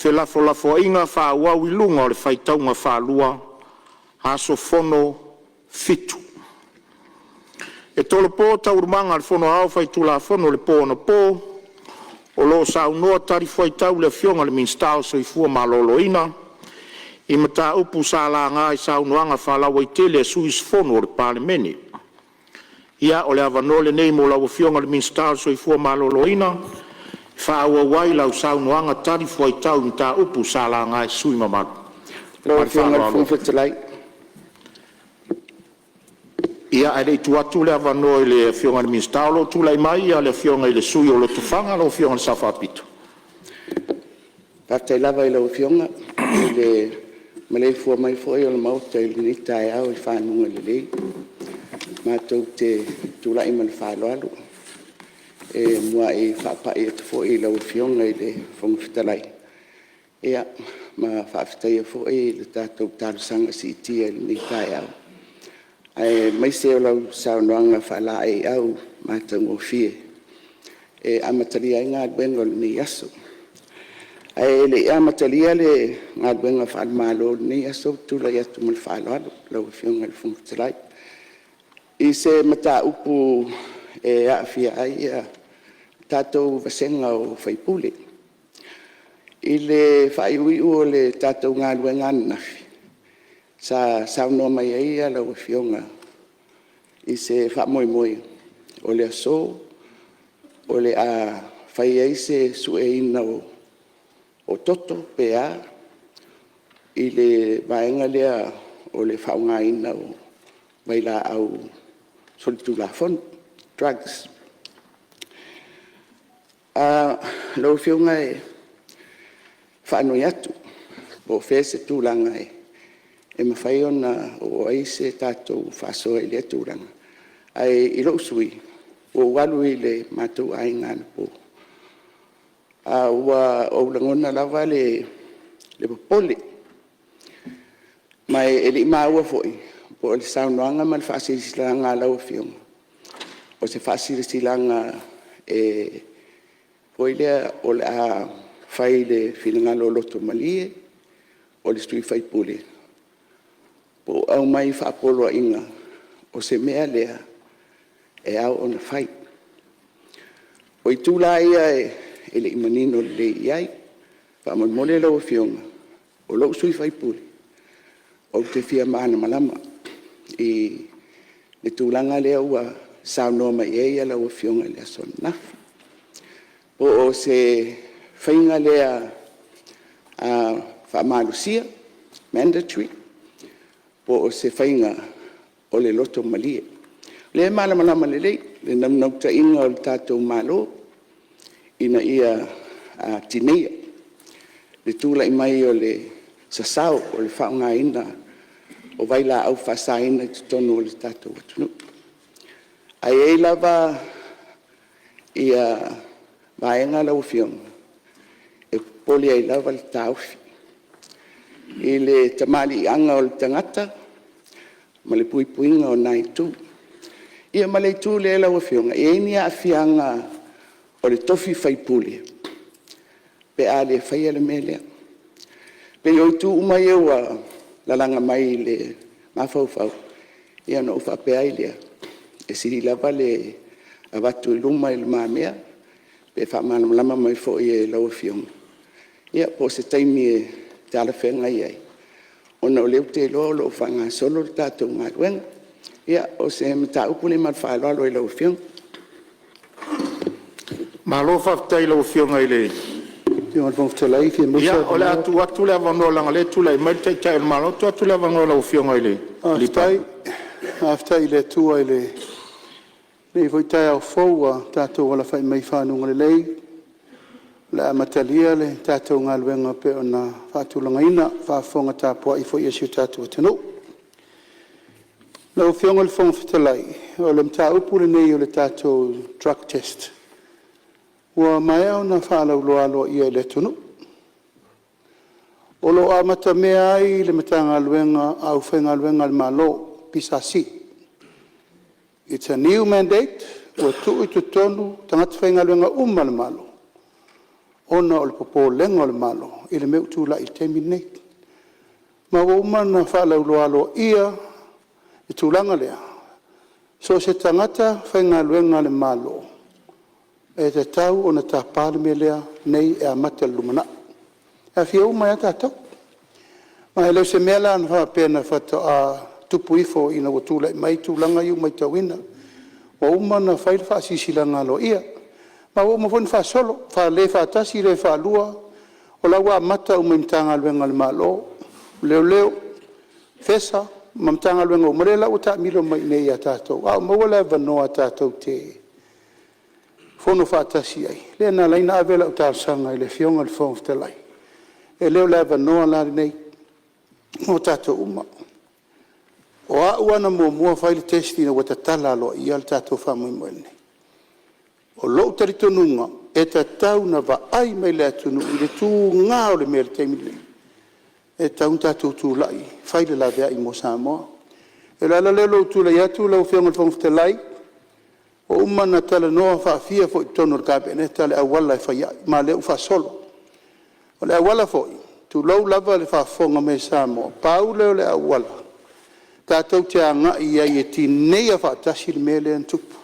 felafolafoaiga faaauau i luga o le faitauga faalua aso Fono e 7. E tolopo Taualumaga a le Fono Aoao Faitulafono i le po anapo o lo o saunoa talifuaitau le Afioga i le Minisita o le Soifua Maloloina i mataupu sa laga i saunoaga faalauaitele a sui usufono o le Palemene. Ia, o le avanoa lenei mo lau Afioga i le Minisita o le Soifua Maloloina e faaauau ai lau saunoaga talifuaitau i mataupu sa laga e sui usufono mamalu. Lau Ma le Afioga i le faaaloalo. Fofoga Fetalai… Ia, ae le i tuu atu le avanoa i le Afioga i le Minisita, o lo o tulai mai le Afioga i le sui usufono o Lotofaga, lau Afioga i le Sao Faapito. Faafetai lava i lau Afioga i le maleifua mai foi o le Maota i lenei taeao i faguga lelei. Matou te tulai ma le faaaloalo e muai faapai atu foi i lau Afioga i le Fofoga Fetalai ma faafetaia foi le tatou talosaga siitia i lenei taeao, aemaise o lau saunoaga faalaeiau matagofie e amatalia ai galuega o lenei aso. Ae le i amatalia le galuega faale-Malo i lenei aso, ou te tulai atu ma le faaaloalo lau Afioga i le Fofoga Fetalai, i se mataupu e aafia ai le tatou vasega o sui usufono. I le faaiuiu o le tatou galuega ananafi, sa saunoa mai ai lau Afioga i se faamoemoe o le aso o le a fai ai se sueina o toto pe a i le vaega lea o le faaaogaina o vailaau solitulafono, drugs. Lau Afioga e faanoi atu po o fea se tulaga e mafai ona oo ai se tatou faasoa i lea tulaga. Ae i lou sui usufono, ua ou alu i le matou aiga anapo, ae ua ou lagona lava le popole, ma e le i maua foi po o le saunoaga ma le faasilasilaga a lau Afioga, o se faasilasilaga foi lea o le a fai i le finagalo loto malie o le sui usufono, po o aumai faapoloaiga o se mea lea e ao ona fai. O itu la ia e le i manino lelei i ai. Faamolemole lau Afioga, o lou sui usufono, ou te fia malamalama i le tulaga lea ua saunoa mai ai lau Afioga i le aso ananafi. Po o se faiga lea faamalosia, mandatory po o se faiga o le loto malie. O lea e malamalama lelei le naunautaiga o le tatou Malo ina ia tineia le tulai mai o le sasao o le faaaogaina o vailaau faasaina i totonu o le tatou atunuu. Ae i ai lava vaega lau Afioga e popole ai lava le taofi i le tamaliiaga o le tagata ma le puipuiga o na itu. Ia ma le itu lea lau Afioga, e i ai ni aafiaga o le tofi faipule pe a le faia le mea lea? E pei o itu uma ia ua lalaga mai i le mafaufau, ia ona ou faapea ai lea, e sili lava le avatu i lumamea pe faamalamalama mai foi e lau Afioga, ia po o se taimi e talafeagai ai, ona o lea ou te iloa o lo o faagasolo le tatou galuega. Ia, o se mataupu lea ma le faaaloalo i lau Afioga. Malo faafetai i lau Afioga i le… Lau Afioga i le Fofoga Fetalai pe fia maua se Ia, o le a avanoa. tuu atu le avanoa leaga o lea e tulai mai le Taitai o le Malo. Tuu atu le avanoa i lau Afioga i le Faafetai, faafetai i le Atua i lenei foi taeao fou ua tatou alafai mai i fanuga lelei o le a amatalia le tatou galuega e pei ona faatulagaina, a o faafofoga tapuai foi a si o tatou atunuu. Lau Afioga i le Fofoga Fetalai, o le mataupu lenei o le tatou drug test, ua maea ona faalauiloa aloaia i le atunuu. O lo o amatamea ai le Matagaluega a le aufaigaluega a le Malo, PSC. It's a new mandate ua tuu i totonu tagata faigaluega uma a le Malo ona o le popolega o le Malo i le mea ua tulai i le taimi lenei. Ma ua uma ona faalauiloa aloaia le tulaga lea, so o se tagata faigaluega a le Malo, e tatau ona tapa le mea lea nei e amata i le lumanai, e aafia uma ai lava tatou. Ma e le o se mea la faapea faatoa tupu ifo ina ua tulai mai tulaga ia ua matauina. Ua uma ona fai le faasilasilaga aloaia, ma ua uma foi ona faasolo, le faatasi le faalua, o la ua amata uma i Matagaluega a le Malo, Leoleo, FESA ma Matagaluega uma, lea la ua taamilo mai i ia tatou, a o maua le avanoa tatou te fono faatasi ai. Lea na ala ai ona ave lau talosaga i le Afioga i le Fofoga Fetalai, e le o le avanoa la lenei mo tatou uma. O au lava na muamua fai le test ina ua tatala aloaia le tatou faamoemoe lenei. O lou talitonuga, e tatau ona vaai mai le atunuu i le tuga o le mea i le taimi lenei, e tatau ona tatou tulai e fai le laveai mo Samoa. O le ala lea o lou tulai atu lau Afioga i le Fofoga Fetalai, ua uma ona talanoa faafia foi i totonu o le Kapeneta le auala e fai ai, ma o lea ua faasolo. O le auala foi, tulou lava le faafofoga mai a Samoa, pau lea o le auala tatou te agai ai e tineia faatasi le mea lea na tupu.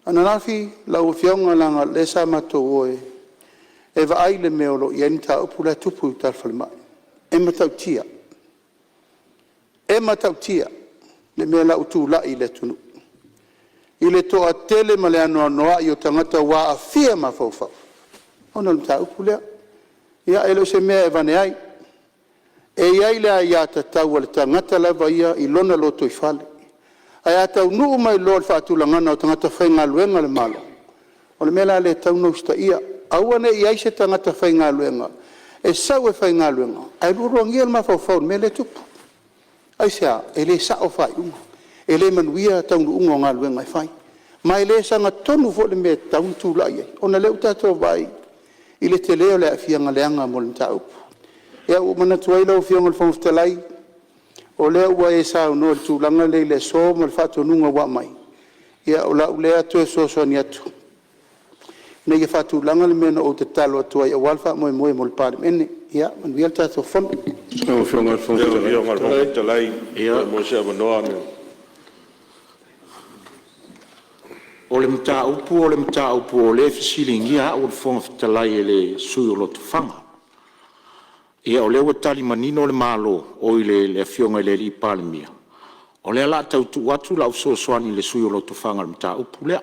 Ananafi lau Afioga leaga o lea sa matou o e vaai le mea o lo o i ai le mataupu la e tupu i uta i le falemai. E matautia, e matautia le mea la ua tulai i le atunuu i le toatele ma le anoanoai o tagata ua aafia mafaufau ona o le mataupu lea. Ia e le o se mea e avane ai. E i ai le aiatatau a le tagata lava ia i lona lotoifale, ae a taunuu mai loa i le faatulagaga o tagata faigaluega a le Malo, o le mea la lea e tatau ona usitaia, aua ne i i ai se tagata faigaluega e sau e faigaluega ae lualuagia le mafaufau i le mea lea e tupu. Aisea? E le sao faaiuga, e le manuia taunuuga o galuega e fai, ma e le sagatonu foi le mea e tatau ona tulai ai, ona o lea ua tatou vaai i le tele o le aafiaga leaga mo le mataupu. Ia ua ou manatu ai lau Afioga i le Fofoga Fetalai, o lea ua e saunoa i le tulaga lea i le aso ma le faatonuga ua aumai, ia o lau lea toe fesoasoani atu ina ia faatulaga le mea na ou tatalo atu ai aua le faamoemoe mo le Palemene. Ia manuia le tatou Fono. O le mataupu o le mataupu o lea e fesiligia au o le Fofoga Fetalai e le sui usufono o Lotofaga. Ia o lea ua tali manino le Malo, oi le Afioga i le Palemia, o lea o le a tau tuu atu lau fesoasoani i le sui usufono o Lotofaga i le mataupu lea.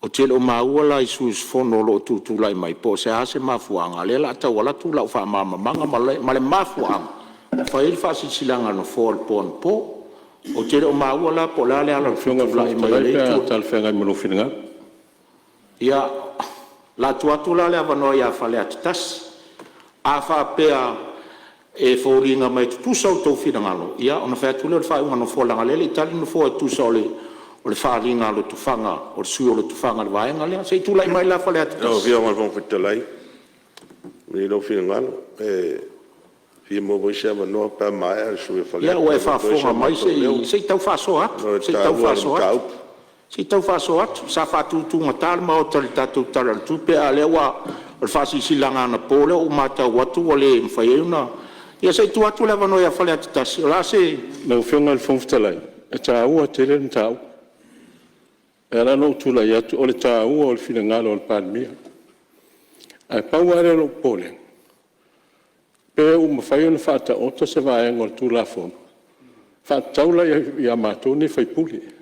Ou te le o maua la i sui usufono o lo o tutulai mai po o le a se mafuaaga lea o le a tau alu atu lau faamalamalamaga ma le mafuaaga na fai ai le faasilasilaga a le Nofoa i le po anapo. Ou te le o maua la po o le a le ala na tutulai mai ai Lau Afioga i le Fofoga Fetalai pe a talafeagai ma lou finagalo. Ia, o le a tuu atu la le avanoa ia Faleata 1. A faapea e foliga mai e tutusa outou finagalo, ia ona fai atu lea o le faaiuga a le Nofoa leaga o lea e le i tali le Nofoa e tusa o le faaaliga a Lotofaga, o le sui usufono o Lotofaga i le vaega lea. Se i tulai mai la Faleata 1. Lau Afioga i le Fofoga Fetalai, malie lou finagalo, e fia maua foi se avanoa pe a maea le sui usufono o Faleata Ia, ua e e avatu ai so faafofoga mai matou leo se i tau faasoa atu, ona o le se i tau taua o le faasoa atu. mataupu. Se i tau faasoa atu. Sa faatutugata le Maota i le tatou Tala o le Tupe, a o lea ua… o le faasilasilaga anapo lea ua ou matau atu ua le mafai ai ona… Ia se i tuu atu le avanoa ia Faleata 1. O le a se… Lau Afioga i le Fofoga Fetalai, e taua tele le mataupu. E ala ona ou tulai atu o le taua o le finagalo o le Palemia. Ae pau lava lea o lou popolega, pe ua mafai ona faataoto se vaega o le Tulafono e faatatau la ia matou nei sui usufono.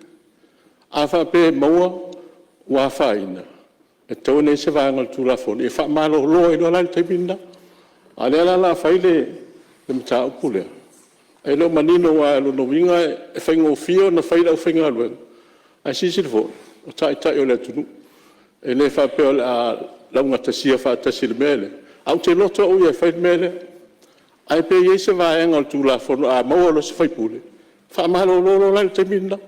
A faapea e maua ua afaina, e tatau ona i ai se vaega o le Tulafono e faamalolo ai loa la i le taimi lena. A o lea la o le a fai le mataupu lea, e le o manino aua o lona uiga e faigofie ona fai e le aufaigaluega, ae silasila foi, o Taitai o le atunuu. E le faapea o le a laugatasia faatasi i le mea lea, ae ou te loto au ia e fai le mea lea. Ae pe i ai se vaega o le Tulafono a maua loa e se sui usufono, faamalolo loa la i le taimi lena.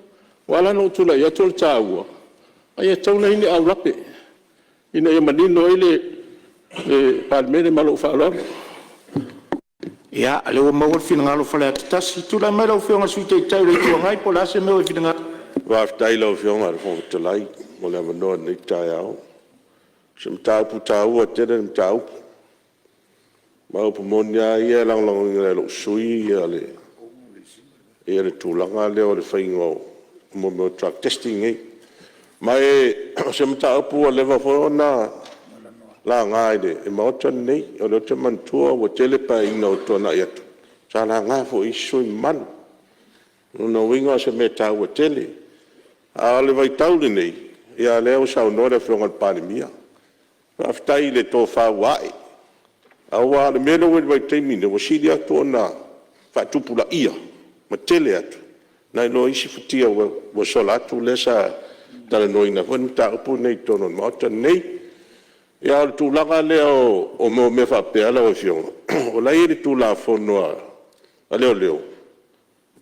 Ua ala la ona ou tulai atu o le taua, e tatau ona i ai ni aulape ina ia manino ai le Palemene. Ma lou faaaloalo. Ia, o lea ua maua le finagalo o Faleata 1. Tulai mai lau Afioga i le Sui Taitai o le Itu Agai po o le a se mea ua e finagalo ai. Faafetai i lau Afioga i le Fofoga Fetalai mo le avanoa i lenei taeao. se mataupu taua tele le mataupu. Ma o upu moni lava ia, e lagolagoina e lou sui usufono le tulaga lea o le faiga o mea o drug testing nei. Ma o se mataupu ua leva foi ona laga i le Maota lenei. O lea ou te manatua ua tele Paeaiga ua tuanai atu sa laga foi e isi sui usufono mamalu. O lona uiga o se mea e taua tele. A o le vaitau lenei, ia o lea ua saunoa le Afioga i le Palemia, faafetai i le tofa ua ae, aua o le mea lea ua i ai i le vaitaimi lenei, ua sili atu ona faatupulaia ma tele atu nai lo isi futia ua sola atu lea sa talanoaina foi le mataupu lenei i totonu o le Maota lenei. A o le tulaga lea o mea faapea lau Afioga, o la e i ai le Tulafono a Leoleo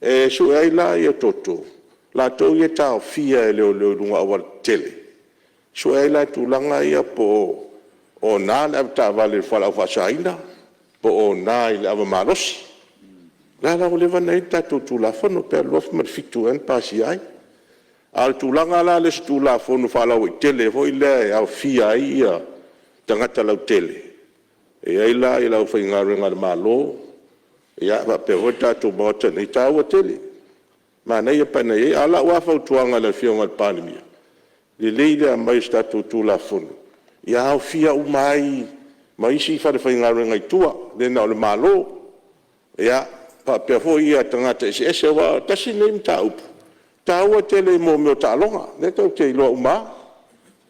e sue ai la toto, latou ia e taofia e leoleo i luga o aualatetele, e sue ai la tulaga ia po o ona le avetaavale i le fualaau faasaina, po o ona i le ava malosi. O la e la ua leva ona i ai le tatou Tulafono, pe o le 2007 ea na pasia ai. A o le tulaga la lea i se Tulafono faalauaitele foi lea e aofia ai tagata lautele, e i ai la le aufaigaluega a le Malo faapea foi le tatou Maota nei, e taua tele, manaia pe ana i ai. A o lau lava fautuaga i le Afioga i le Palemia, lelei le aumai o se tatou Tulafono ia aofia uma ai ma isi falefaigaluega i tua, le na o le Malo, faapea foi tagata eseese. Aua tasi lenei mataupu e taua tele i mea o taaloga, lea tatou te iloa uma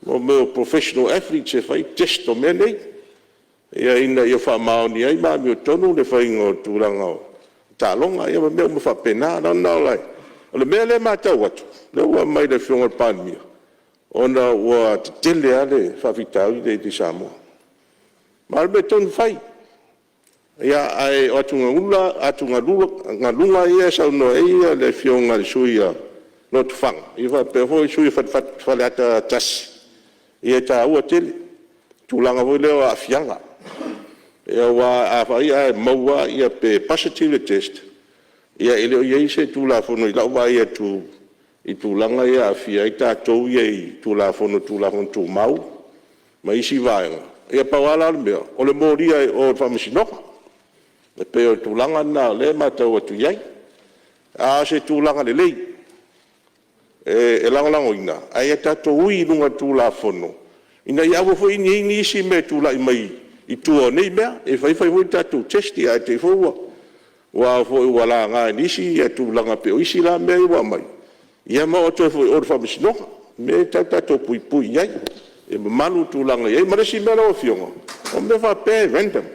lava, mea o professional athletes e fai test o mea nei, ina ia faamaoni ai ma amiotonu le faiga o tulaga o taaloga, ia ma mea uma faapena. O le mea lea e matau atu, lea ua aumai e le Afioga i le Palemia, ona ua tetele lava le faafitauli lea i Samoa. Ma o le mea tonu fai, ae o atugaluga ia e saunoa i ai le Afioga i le sui usufono o Lotofaga faapea foi le sui usufono o Faleata 1, ia e taua tele le tulaga foi lea o aafiaga. Aua afai ae maua pe positive le test, ia e le o i ai se Tulafono i lau vaai atu i tulaga ia e aafia ai tatou ia i Tulafono o Tulafono Tumau ma isi vaega. Ia pau lava la le mea, o le molia i o i le Faamasinoga. E pei o le tulaga lena o lea e matau atu i ai. A o se tulaga lelei e lagolagoina, ae ia tatou ui i luga o le Tulafono ina ia aua foi ne i i ai nisi mea e tulai mai i tua o nei mea. E fai fai foi tatou test ae te i foi ua laga e nisi tulaga e pei o isi la mea ia ua aumai, ia ma oo atu ai foi i o i le Faamasinoga, o mea ia e tatau ona tatou puipui i ai, ia mamalu le tulaga e i ai. Ma le isi mea lau Afioga, o mea faapea e random.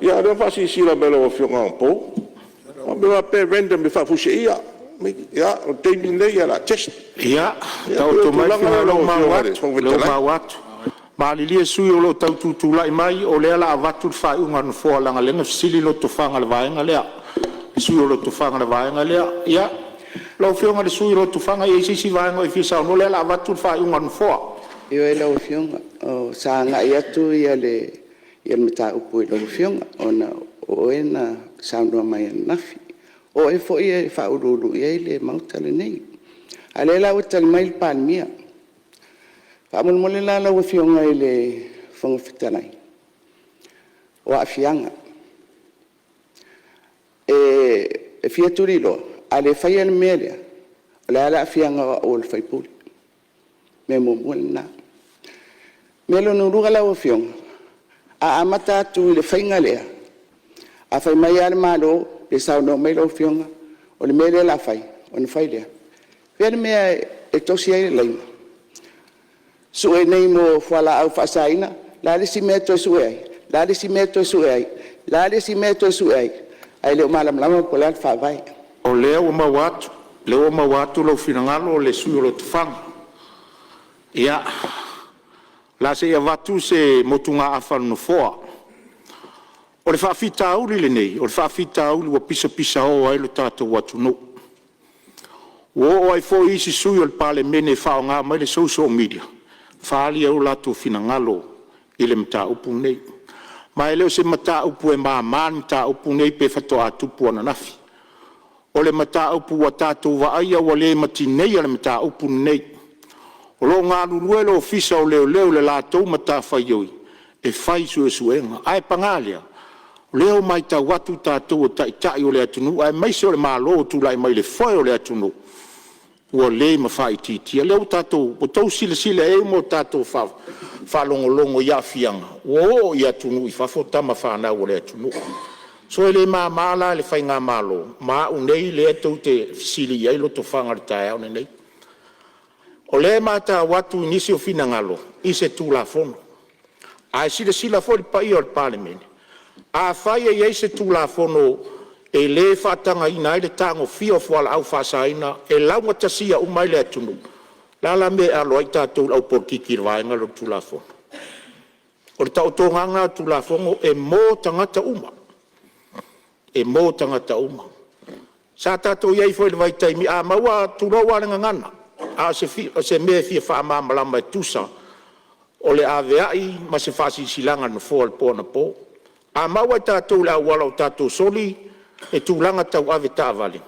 Ia o lea na faasilasila mai e lau Afioga anapo, o mea faapea e random e faafuiseia. Ia, o le taimi lenei o le a test. Ia, Ia taoto mai le finagalo o lea ua maua atu. Malilie sui usufono o lo o tau tutulai mai, o lea o le a avatu le faaiuga a le Nofoa leaga o lea na fesili Lotofaga i le vaega lea, le sui usufono o Lotofaga i le vaega lea. Ia, lau Afioga i le sui usufono o Lotofaga, e i ai se isi vaega o e fia saunoa ai? O lea o le a avatu le faaiuga a le Nofoa. Ioe lau Afioga, sa agai atu le mataupu i lau Afioga ona o oe na saunoa mai ananafi. O oe foi e faauluulu i ai le Maota lenei. A o lea la ua tali mai le Palemia. Faamolemole la lau Afioga i le Fofoga Fetalai, o aafiaga. E fia tuliloa, a le faia le mea lea, o le a le aafiaga o au o le sui usufono? Mea muamua lena. Mea lona lua lau Afioga, a amata atu i le faiga lea, a fai mai lava le Malo pe saunoa mai lau Afioga o le mea lea o le a fai, ona fai lea. O fea le mea e tosi ai le laina? Sue nei mo fualaau faasaina, o le a le isi mea e toe sue ai? O le a le isi mea e toe sue ai? O le a le isi mea e toe sue ai? Ae le o malamalama po o le a le faavae. O lea ua maua atu, o lea ua maua atu lou finagalo le sui usufono o Lotofaga. Ia, o le a se i avatu se motugaafa a le Nofoa. O le faafitauli lenei, o le faafitauli ua pisapisao ai lo tatou atunuu. Ua oo ai foi isi sui usufono o le Palemene e faaaoga mai le social media e faaali ai o latou finagalo i le mataupu lenei. Ma e le o se mataupu e mama le mataupu lenei pe faatoa tupu ananafi. O le mataupu ua tatou vaaia ua le ma tineia le mataupu lenei. O lo o galulue le Ofisa o Leoleo i le latou matafaioi e fai suesuega. Ae paga lea, o lea ua matau atu tatou o taitai o le atunuu aemaise o le Malo ua tulai mai i le foe o le atunuu, ua le mafaitiitia. O lea ua outou silasila i ai ma tatou faalogologo i aafiaga ua oo i atunuu i fafo tama fanau a le atunuu. So e le mama la i le faigamalo ma au nei lea tou te fesili i ai lotofaga i le taeao lenei. O lea e matau atu i nisi o finagalo i se Tulafono, ae silasila foi le paia o le Palemene, afai e i ai se Tulafono e le faatagaina ai le tagofia o fualaau faasaina e laugatasia uma ai le atunuu, o le a la le mea e alo ai tatou i le aupolokiki i le vaega lea o le Tulafono? O le taotoga a lena o le Tulafono e mo tagata uma, e mo tagata uma. Sa tatou i ai foi i le vaitaimi a maua, tulou lava le gagana, a o se mea e fia faamalamalama e tusa o le aveai ma se faasilasilaga a le Nofoa i le po anapo. A maua i tatou i le auala o tatou soli le tulaga tau avetaavale,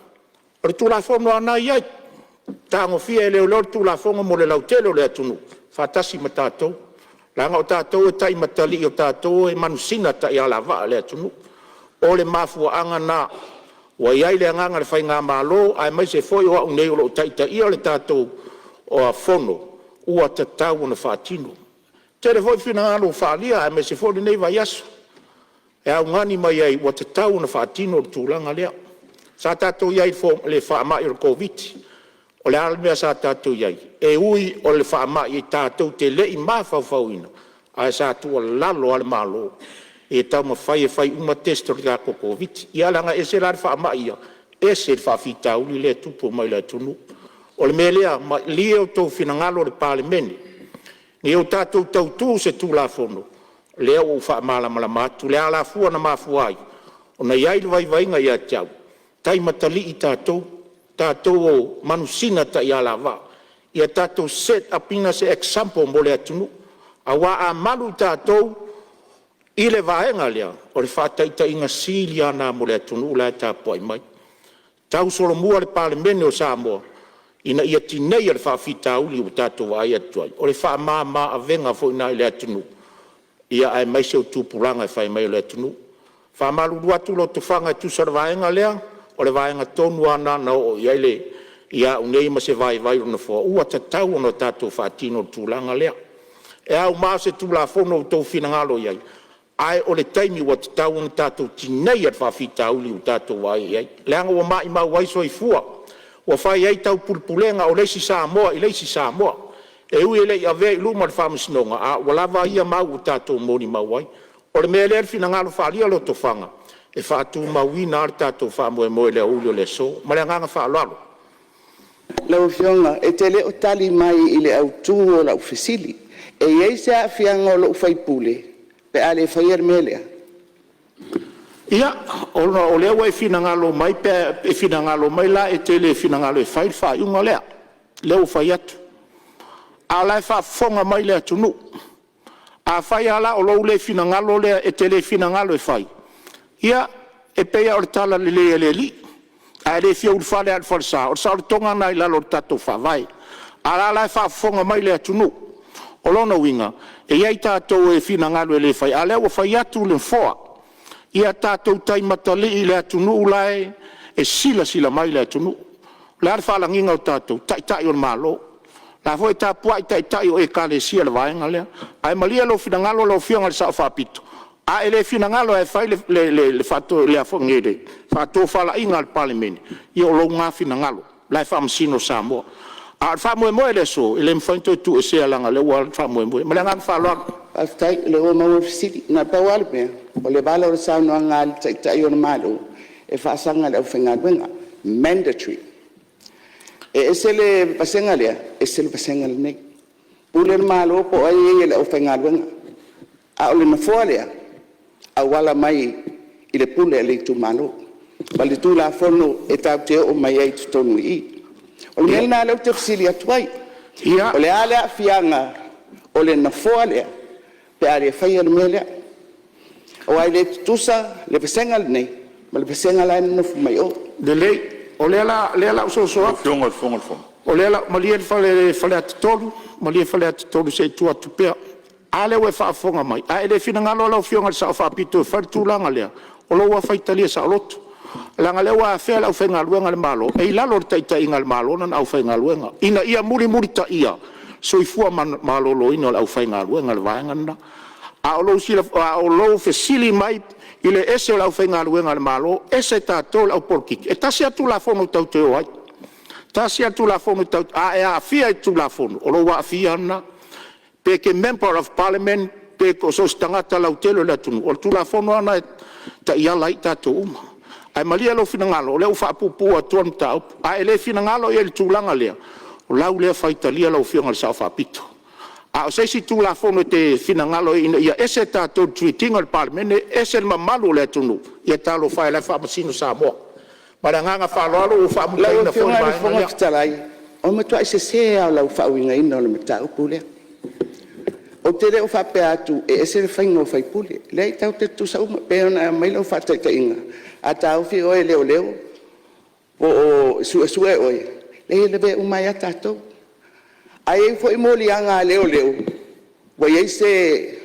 o le Tulafono lava lena e i ai, e tagofia e leoleo le Tulafono mo le lautele o le atunuu faatasi ma tatou, leaga o tatou e taimatalii, o tatou e manusina taialavaa a le atunuu. O le mafuaaga lena ua i ai le agaga o le faigamalo aemaise foi o au nei o lo o taitaia le tatou Fono, ua tatau ona faatino. E tele foi finagalo ua faaalia aemaise foi lenei vaiaso e augani mai ai ua tatau ona faatino le tulaga lea. Sa tatou i ai i le faamai o le Koviti-19, o le a le mea sa tatou i ai? E ui o le faamai tatou te le i mafaufauina, ae sa tuualalo lava le Malo ia taumafai e fai uma test o le tatou Koviti-19. Ia leaga e ese la le faamai ia, ese le faafitauli lea e tupu mai le atunuu. O le mea lea, malie outou finagalo le Palemene ina ia o tatou tautu i se Tulafono lea ua ou faamalamalama atu le alafua na mafua ai ona i ai le vaivaiga ia te au, taimatalii tatou, o tatou o manusina taialavaa. Ia tatou set up ina se example mo le atunuu, aua a malu tatou i le vaega lea, o le faataitaiga sili lava lena mo le atunuu la e tapuai mai. Tausolomua i le Palemene o Samoa ina ia tineia le faafitauli ua tatou vaai atu ai, o le faamama-avega foi lena i le atunuu aemaise o tupulaga e fai mai o le atunuu. E faamalulu atu Lotofaga e tusa o le vaega lea, o le vaega tonu lava lena na oo i ai au nei ma se vaivai o le Nofoa, ua tatau ona tatou faatino le tulaga lea. E auma se Tulafono ua outou finagalo i ai, ae o le taimi ua tatau ona tatou tineia le faafitauli ua tatou vaai i ai, leaga ua maumau ai soifua, ua fai ai taupulepulega o le isi Samoa i le isi Samoa. E ui e le i avea i luma o le Faamasinoga, a ua lava ia mau ua tatou molimau ai. O le mea lea i le finagalo faaalia o Lotofaga, e faatumauina lava le tatou faamoemoe i le aoauli o le aso. Ma le agaga faaaloalo. Lau Afioga e te le o tali mai i le autu o lau fesili. E i ai se aafiaga o lou sui usufono pe a le faia le mea lea? Ia, ona o lea ua e finagalo mai pe a e finagalo mai la e te le finagalo e fai le faaiuga lea, lea ua fai atu. A o la e faafofoga mai le atunuu. Afai lava la o lou le finagalo lea e te le finagalo e fai, ia, e pei lava o le talalelei a le Alii, a e le fia ulufale lava i le falesa, o le saolotoga lena i lalo o le tatou Faavae. A o la e la e faafofoga mai le atunuu. O lona uiga, e i ai tatou e finagalo e le faia, a o lea ua fai atu le Nofoa, ia tatou taimatalii i le atunuu la e silasila mai le atunuu. O le a le faalagiga o tatou? O Taitai o le Malo. O la foi e tapuai Taitai o Ekalesia i le vaega lea. Ae malie lou finagalo lau Afioga i le Sao Faapito, a e le finagalo lava e fai le faatofalaiga a le Palemene, ia o lou lena finagalo, o la e faamasino Samoa. A o le faamoemoe i le aso, e le mafai ona toe tuuesea leaga o lea ua alu le faamoemoe. Ma le agaga faaaloalo. Faafetai o lea ua maua le fesili. Na o le pau lava le mea, o le vala o le saunoaga a le Taitai o le Malo, e faasaga i le aufaigaluega, mandatory. E ese le vasega lea, ese le vasega lenei. Pule le Malo po o ai e ia i le aufaigaluega, a o le nofoa lea, e auala mai i le pule a le itumalo ma le Tulafono e tatou te oo mai ai i totonu i i. O le mea lena o lea ou te fesili atu ai. O le a le aafiaga o le nofoa lea pe a le faia le mea lea? Aua e le tutusa le vasega lenei ma le vasega la e nonofo mai o. Lelei, o lea o le a ou soso atu. Malie Faleata 3, Malie Faleata 3 se i tuu atu pea. A lea ua e faafofoga mai, a e le finagalo lau Afioga i le Sao Faapito e fai le tulaga lea, o lou lava faitalia saoloto, leaga o lea ua afea le aufaigaluega a le Malo, e i lalo o le taitaiga a le Malo lana aufaigaluega, ina ia mulimulitaia soifua maloloina o le aufaigaluega, o le vaega lena. A o lou fesili mai i le ese o le aufaigaluega a le Malo ese tatou le au polokiki, e tasi lava le Tulafono tatou te o ai. E tasi lava le Tulafono tatou te… a e aafia i le Tulafono, o lou aafia lava lena. Pe e te Member of Parliament pe so o se tagata lautele o le atunuu, o le Tulafono lava lena e taiala ai i tatou uma. Ae malie lou finagalo o lea ua faapuupuu atu le mataupu. A e le finagalo i ai i le tulaga lea, o lau lea faitalia lau Afioga i le Sao Faapito. A o se isi Tulafono e te finagalo ai ina ia ese tatou i le treat ina o le Palemene ese le mamalu o le atunuu, ia talofa e o la e faamasino Samoa. Ma le agaga faaaloalo ua Lau faamutaina foi le Afioga i le vaega Fofoga lea. Fetalai, o le matuai sese lava o lau faauigaina o le mataupu lea. Ou te le o faapea atu e ese le faiga o sui usufono. E leai, tatou te tutusa uma. E pei ona e aumai lau faataitaiga, a taofi oe e leoleo po o suesue oe, e lavea uma ai lava tatou. A i ai foi moliaga a leoleo ua i ai se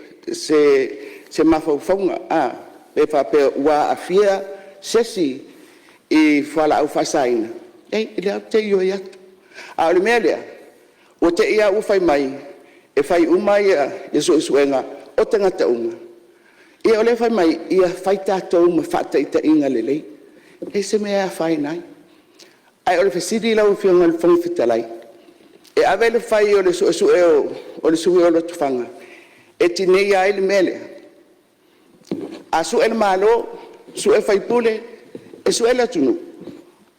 mafaufauga pe faapea ua aafia se isi i fualaau faasaina, leai o lea ou te ioe atu. A o le mea lea, ua te i lava ua fai mai e fai uma suesuega o tagata uma, ia o lea e fai mai ia fai tatou ma faataitaiga lelei. E leai se mea e afaina ai. Ae o le fesili lau Afioga i le Fofoga Fetalai, e ave le fai o le suesue o le sui usufono o Lotofaga e tineia ai le mea lea? A sue le Malo, sue sui usufono, e sue le atunuu?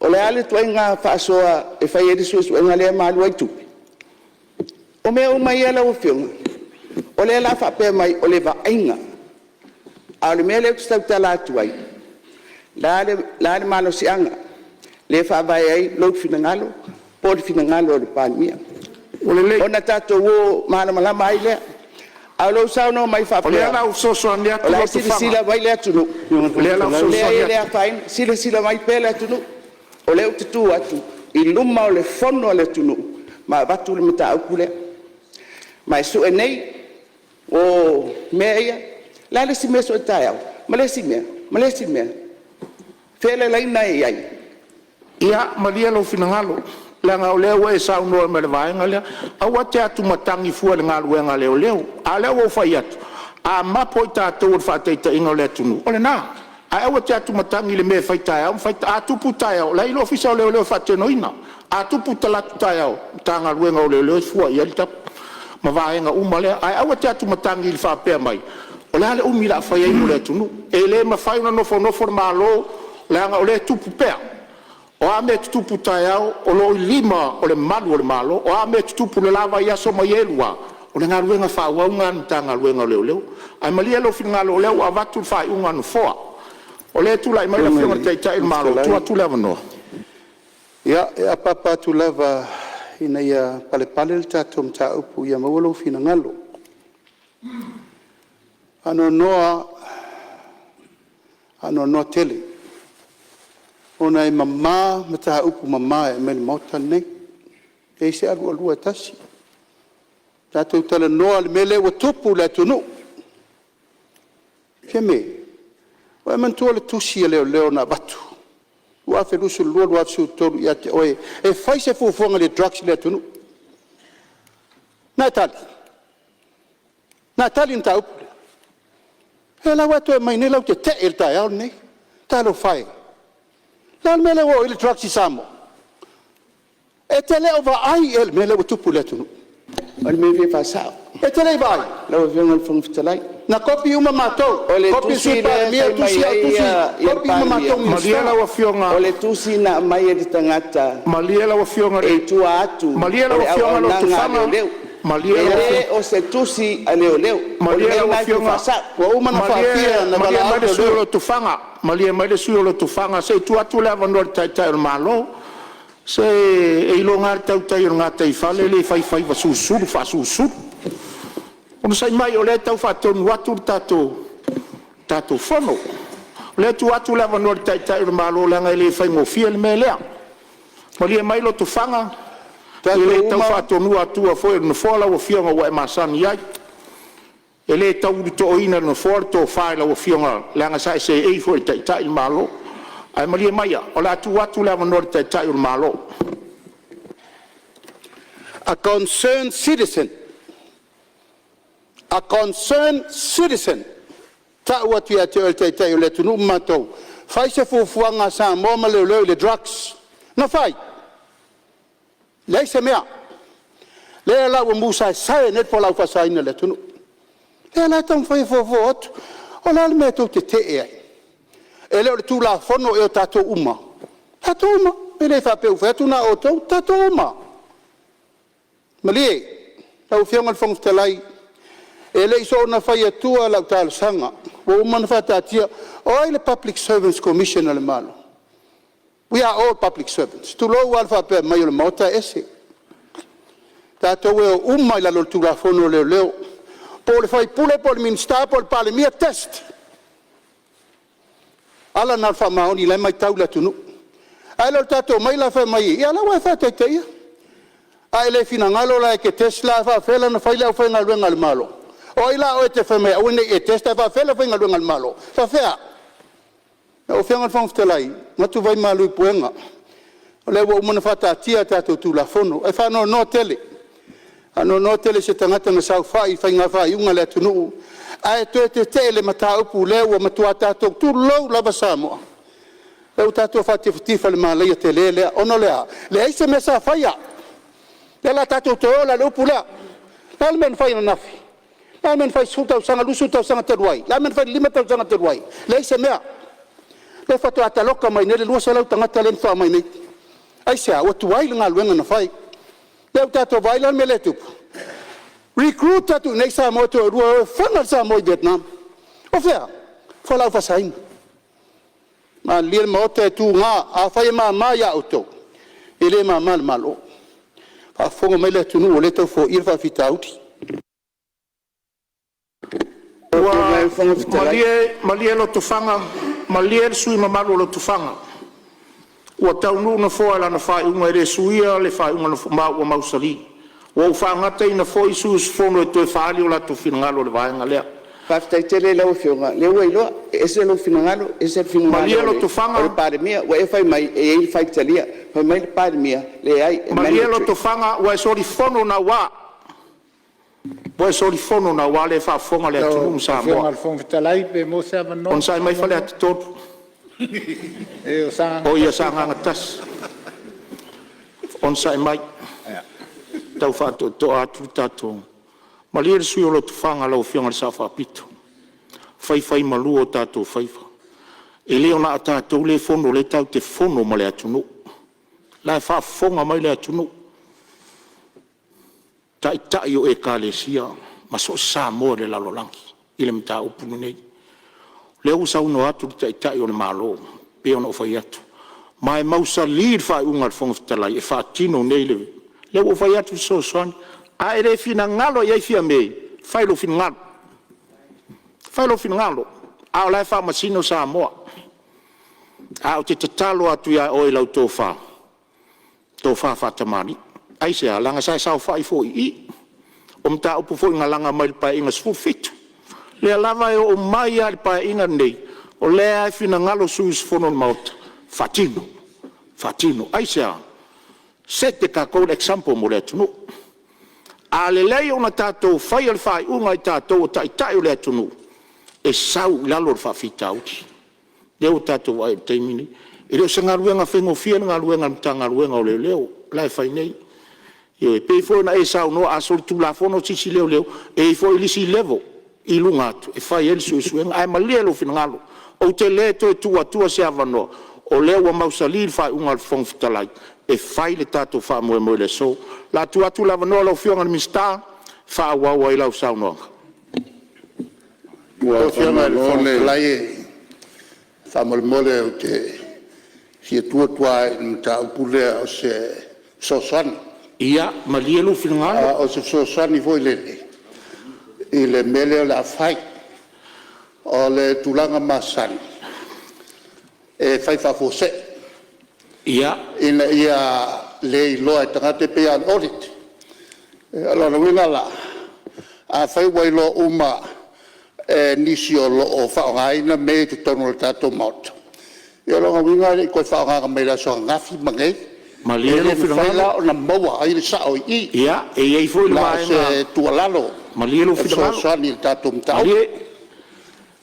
O le a le ituaiga faasoa e fai ai le suesuega lea ma alu ai tupe? O mea uma ia lau Afioga, o lea o le a faapea mai o le vaaiga, a o le mea lea ou te tautala atu ai, o le a le malosiaga lea e faavae ai lou finagalo po o le finagalo o le Palemia? Ua lelei. Ona tatou o malamalama ai lea. A o lou saunoa mai O lea o faapea le a ou fesoasoani o atu la e Lotofaga. silasila mai le atunuu, O lea o le a ou e leai fesoasoani e le atu. afaina. Silasila mai pea le atunuu, o lea ou te tu atu i luma o le Fono a le atunuu ma avatu le mataupu lea. Ma e sue nei o mea ia. O le a le isi mea e sue taeao? Ma le isi mea, ma le isi mea. O fea le laina e i ai? Ia malie lou finagalo, leaga o lea ua e saunoa mai i le vaega lea. Aua e te atumatagi fua i le galuega a leoleo. A o lea ua ou fai atu, a mapo i tatou o le faataitaiga o le atunuu, o lena. Ae aua e te atumatagi i le mea e fai taeao ma fai… A tupu taeao, o la e i ai le Ofisa o Leoleo e faatinoina. A tupu talaatu taeao, o le Matagaluega o Leoleo e fua i ai le tapu ma vaega uma lea. Ae aua e te atumatagi i le faapea mai o le a le umi o le a fai ai mo le atunuu. E le mafai ona nofonofo le Malo leaga o lea e tupu pea. O a mea e tutupu taeao, o lo o i lima o le malu o le Malo. O a mea e tutupu i le la vaiaso ma ia lua, o le galuega faaauau lena a le Matagaluega o Leoleo. Ae malie lou finagalo o lea ua avatu le faaiuga a le Nofoa. O lea e tulai mai le Lau Afioga i Afioga le i le Taitai o le Fofoga Malo, tuu Fetalai… atu le avanoa. Ia, e apaapa atu lava ina ia palepale le tatou mataupu ia maua lou finagalo. E faanoanoa lava, faanoanoa tele ona e mama mataupu mama e aumai i le Maota lenei, e leai se alualua e tasi. Tatou talanoa i le mea lea ua tupu i le atunuu. Fiame, ua e manatua le tusi a leoleo na avatu 2022/2023 ia te oe e fai se fuafuaga i le drugs i le atunuu? Na e tali? Na e tali i le mataupu lea? O lea la ua e toe aumai nei lau tetee i le taeao lenei. Talofa e! O le a le mea lea ua oo i ai le drugs i Samoa? E te le o vaai ea i le mea lea ua tupu i le atunuu? O le mea e fia faasao. E te le i vaai? Lau Afioga i le Fofoga Fetalai. Na kopi uma matou, O le kopi le tusi Sui lea Palemia, e fai tusi mai au, ai le kopi uma Palemia, matou Malie Minisita. lau Afioga, o le tusi na aumai e le tagata malie lau Afioga i e le… i tua atu Malie o lau le Afioga auaunaga a Lotofaga, leoleo. malie E lau le o se tusi a leoleo. O le Malie mea lau lena e fia Afioga, faasao. Ua uma ona malie, faafia ona malie valaau mai le sui usufono o leoleo. Lotofaga, malie mai le sui usufono o Lotofaga, se i tuu atu le avanoa i le Taitai o le Malo. Se e iloga lava le tautai o le gataifale e le fai faiva sulusulu faasulusulu. Onosai mai o lea e tau faatonu atu le tatou Fono. O lea e tuu atu le avanoa i le Taitai o le Malo leaga e le faigofie le mea lea. Malie mai Lotofaga, E le tau faatonuina atu foi e le Nofoa lau Afioga ua e masani ai. E le tau ulutooina e le Nofoa le tofa i lau Afioga leaga sa e seei foi i e taitai le Malo. Ae malie maia o le a tuu atu le avanoa i le Taitai o le Malo. A concerned citizen, a concerned citizen, e tau atu ia te oe o le Taitai o le atunuu ma matou, fai se fuafuaga a Samoa ma Leoleo i le drugs. Na fai? Leai se mea. Lea la ua mu saesae ai nei le fualaau faasaina i le atunuu. O lea la e taumafai e fofo atu. O le a le mea tou te tetee ai? E le o le Tulafono ea o tatou uma? O tatou uma. E le faapea ua fai atu na o outou, o tatou uma. Malie lau Afioga i le Fofoga Fetalai, e le i soona fai atua lau talosaga ua uma ona faataatia. O ai le Public Servants Commission a le Malo? We are all public servants, tulou lava le faapea mai o le Maota e ese. Tatou e o uma i lalo o le Tulafono o Leoleo, po o le sui usufono po o le Minisita po o le Palemia, test. O ala na o le faamaoni o la e matau le atunuu. Ae le o le tatou omai la fai mai, ia o la ua e faataitaia. A e le finagalo la e te test la, e faapefea la ona fai le aufaigaluega a le Malo? O ai la oe e te fai mai e aua ne i e test ae faapefea le aufaigaluega a le Malo? E faapefea? Lau Afioga i le Fofoga Fetalai, e manatu vaimalu i puega, o lea ua uma ona faataatia a tatou Tulafono. Ae faanoanoa tele, faanoanoa tele i se tagata na saofai i faiga faaiuga a le atunuu ae toe tetee i le mataupu lea ua matua tatou, tulou lava Samoa, lea ua tatou faatifatifai i le malaia tele lea. Ona o le a? Leai se mea sa faia. O lea o le a tatou toe o la i le upu lea. O le a le mea na fai ananafi? O le a le mea na fai i le 10 tausaga, 20 tausaga talu ai? O le a le mea na fai i le 5 tausaga talu ai? Leai se mea. O lea faatoa taloka mai nei le 200 tagata lea na faatoa omai nei. Aisea? Ua tuai le galuega na fai. Lea ua tatou vaai la i le mea lea e tupu? Recruit atu i inei Samoa e toalua e o e fana le Samoa i Vietnam. O fea? O fualaau faasaina. Malilie le Maota e tuga, afai e mama ia outou, e le mama i le Malo. Faafofoga mai le atunuu o lea e tau foia le faafitauli. Ua malie Lotofaga, malie le sui usufono mamalu o Lotofaga, ua taunuu le Nofoa i lana faaiuga e le suia le faaiuga a le Nofoa ma ua mausali. Ua ou faagataina foi sui usufono e toe faaali o latou finagalo i le vaega lea. Faafetai tele i lau Afioga o lea ua iloa, e ese lou finagalo ese le Malie finagalo o le Lotofaga, Palemia. Ua e fai mai e i ai le faitalia, fai mai le Palemia, leai e malie mandatory. Lotofaga, ua e solifono naua. Ua e solifono naua, lea e faafofoga le atunuu Lau ma Afioga Samoa. i le Fofoga Fetalai pe maua se avanoa. Onosai mai Faleata 3. Leai o Sagaga Oi ia 1 e Sagaga faamolemole. 1, onosai mai, tau faatoetoa atu le tatou… Malie le sui usufono o Lotofaga lau Afioga i le Sao Faapito, faifaimalua o tatou faiva. E le na o tatou lea e fono o lea tatou te fono ma le atunuu. O la e faafofoga mai le atunuu, taitai o Ekalesia ma so o se Samoa i le lalolagi i le mataupu lenei. O lea ua saunoa atu le Taitai o le Malo e pei ona ou fai atu, ma e mausali le faaiuga a le Fofoga Fetalai e faatino nei le… Lea ua ou fai atu e fesoasoani. A e le finagalo i ai Fiame, fai lou finagalo, fai lou finagalo, a o la e faamasino Samoa. Ae ou te tatalo atu ia oe i lau tofa, tofa faatamalii. Aisea? Leaga sa e saofai foi i i, o mataupu foi na laga mai le Paeaiga XVII, lea lava e oo mai lava i le Paeaiga lenei, o lea lava e finagalo sui usufono o le Maota, faatino, faatino. Aisea? Set e tatou le example mo le atunuu. A lelei ona tatou faia le faaiuga e tatou o taitai o le atunuu, e sau i lalo le faafitauli. Lea ua tatou vaai i le taimi lenei. E le o se galuega faigofie le galuega a le Matagaluega o Leoleo la e fai nei. Ioe. E pei foi ona e saunoa a solitulafono se isi leoleo, e i ai foi le isi level i luga atu e fai ai le suesuega. Ae malie lou finagalo, ou te le toe tuu atua se avanoa, o lea ua mausali le faaiuga a le Fofoga Fetalai e fai le tatou faamoemoe i le aso. O le a tuu atu le avanoa i lau Afioga i le Minisita e faaauau ai lau saunoaga. Lau Afioga i le Fofoga Fetalai, faamolemole ou te fia tu atu lava i le mataupu lea o se fesoasoani. Ia malie lou finagalo. O se fesoasoani foi lele i le mea lea o le a fai. O le tulaga masani e fai faafuasei ina ia le iloa e tagata, e pei lava o le audit. O lona uiga la, afai ua iloa uma e nisi o lo o faaaogaina mea ia i totonu o le tatou Maota, ia o lona uiga e le i toe faaaogaina mai le aso ananafi ma nei. Malie E lou le mafai finagalo. la ona maua ai le sao i i. Ia, e i ai foi le Na o vaega… se tuualalo Malie lou e finagalo. fesoasoani i le tatou mataupu. Malie,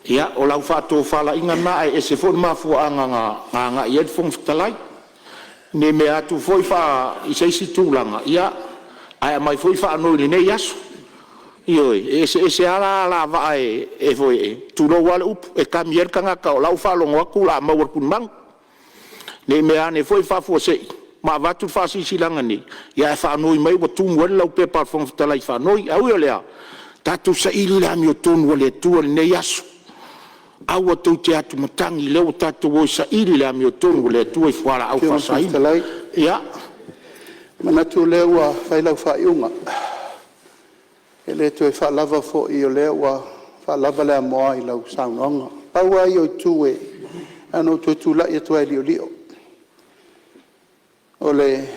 ia o lau faatofalaiga lena ae ese foi le mafuaaga na agai i ai le Fofoga Fetalai. Ne i mea atu foi i se isi tulaga, ae aumai foi faanoi i lenei aso. Ioe, e eseese lava alavaa e tulou lava le upu, e kami ai le tagata o la e ua faalogo atu o le a maua i le tulimanu. Ne i meaane foi faafuasei ma avatu le faasilasilaga nei, ae faanoi mai ua tumu ai le laupepa a le Fofoga Fetalai i faanoi. Ae ui o lea, tatou saili le amiotonu a le Atua i lenei aso. Aua tou te atumatagi, o lea ua tatou o e saili le amiotonu a le Atua i fualaau Lau Afioga i le Fofoga faasaina. Fetalai, Ia. e manatu o lea ua fai lau faaiuga. E le toe faalava foi o lea ua faalava le amoa i lau saunoaga. Pau lava ia o itu na ona ou toe tulai atu lava e liolio, o le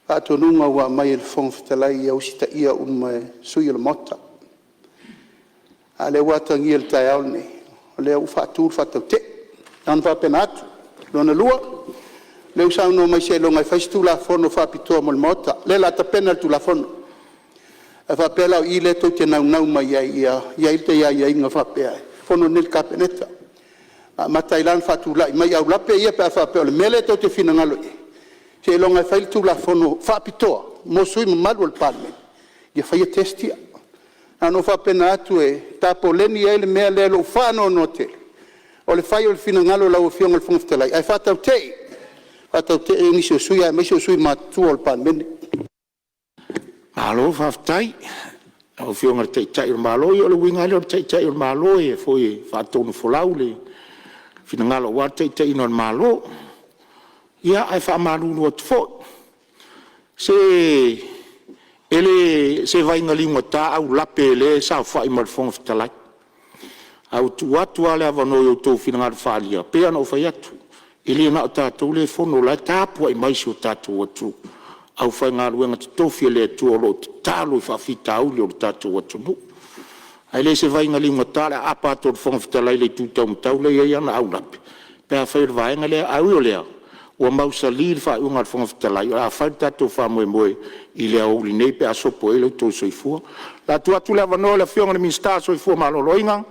faatonuga ua aumai e le Fofoga Fetalai ia usitaia uma e sui usufono o le Maota. A o lea ua atagia i le taeao lenei, o lea ua faatu le faatautee. Na ona faapena atu. Lona lua, o lea ua saunoa mai seiloga e fai se Tulafono faapitoa mo le Maota. O lea o le a tapena le Tulafono. A faapea la o i lea tou te naunau mai ai ia i ai aiaiga faapea, e fono nei le Kapeneta, amata ai la ona faatulai mai aulape ia pe a faapea o le mea lea tou te finagalo i ai, seiloga e fai le Tulafono faapitoa mo sui usufono mamalu o le Palemene ia faia test ia. Na ona ou faapena atu e tapoleni ai le mea lea i lou faanoanoa tele, o le fai o le finagalo o lau Afioga i le Fofoga Fetalai, ae faatautee, faatautee nisi o sui usufono aemaise o sui usufono matutua o le Palemene. Malo faafetai i lau Afioga i le Taitai o le Malo. Ia o le uiga lava lea o le Taitai o le Malo e faatonufolau le finagalo aua le taitaiga o le Malo. Ia, ae faamalulu atu foi, se e le o se vaina liugata aulape o lea e saofai ma le Fofoga Fetalai. Ae ua tuu atu lava le avanoa i outou finagalo faaalia, e pei lava ona ou fai atu, e le na o tatou lea e fono, o la e tapuai mai si o tatou atunuu, aufaigaluega totofi a le Atua o lo o tatalo i faafitauli o le tatou atunuu. Ae le o se vaaiga liugata le aapa atu o le Fofoga Fetalai i le itu taumatau lea e i ai ana aulape pe afai o le vaega lea. Ae ui o lea, ua mausali le faaiuga a le Fofoga Fetalai o le a fai le tatou faamoemoe i le aoauli nei pe a sopo ai lo outou soifua. O le a tuu atu le avanoa i le Afioga i le Minisita o le Soifua Maloloina.